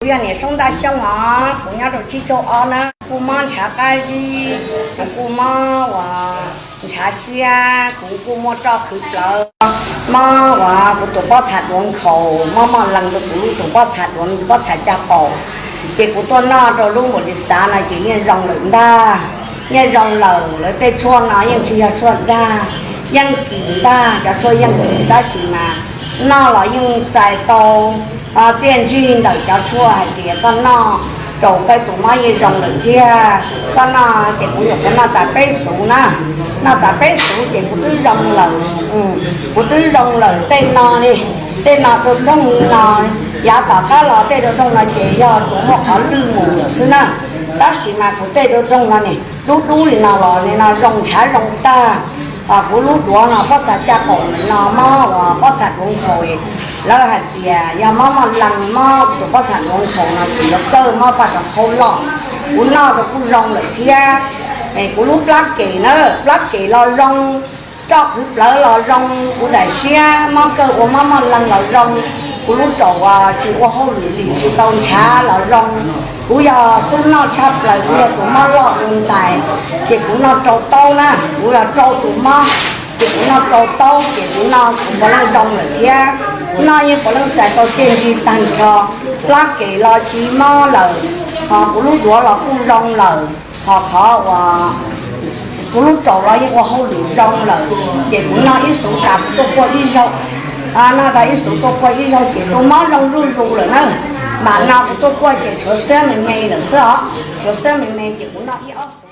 Kuv yog niam Soob Ntaj Xyooj os, kuv nyob rau tsib caug ob na. Kuv kuj mob ntshav qab zib, kuv kuj mob uas ntshav siab, kuv kuj muaj roj qhwv plawv, mob uas kuv tus pob txha duav nkhaus, mob moj lees rau kuv lub tus pob txha duav, pob txha caj qaum. Ces kuv tuaj noj rau lub npau li xav no ces yeej zoo lawm ntag, yeej zoo lawm. Lawv tej tshuaj no yeej tsis yog tshuaj dag, yeej kim ntag, cov tshuaj yeej kim, tab sis mas noj los yeej txais tau txiaj ntsig ntawm cov tshuaj hais tias koj noj rau koj tus mob yeej zoo lawm thiab. Koj noj ces kuv nyuam qhuav noj tas peb xuv na, noj tas peb xuv ces kuv twb zoo lawm, kuv twb zoo lawm. Tej no ne, tej no rau rooj li no, yav tom qab los tej rau rooj no ces yog tus muaj qhov lwj mus lawm xwb na. Tab sis mas kuv tej rau rooj no ne, dub dub li no los nim no zoo ntshav zoo tag. Kuv lub duav no pob txha caj qaum no mob uas pob txha duav nkhaus, lawv hais tias yog mob moj lees, mob tus pob txha duav nkhaus no ces yuav kawg mob paj rau qhov loj. Kuv noj rau kuj zoo lawm thiab. Kuv lub plab kem na, plab kem los zoo, roj qhwv plawv los zoo, kuv daim siab mob kawg ua mob moj lees los zoo, kuv lub raum uas tsis ua hauj lwm li tsis tau ntshav los zoo. Kuv yog xub noj tshaj plaws, kuv yog tus mob loj ua ntais, ces kuv noj rau taub na, kuv yog rau tus mob, ces kuv noj rau taub ces kuv noj kuv puav leej zoo lawm thiab. Noj yeej puav leej txais tau txiaj ntsig tag nrho, plab kem los tsis mob lawm, ho kuv lub duav los kuj zoo lawm, ho qhov uas kuv lub raum los yeej ua hauj lwm zoo lawm. Ces kuv noj ib xuv tas kuv tuaj kuaj ib zaug, noj tas ib xuv tuaj kuaj ib zaug ces tus mob zoo zuj zus lawm na. Mam no kuv tuaj kuaj ces tshuav xiab me me lawm xwb os, tshuav xiab me me ces kuv noj ib ob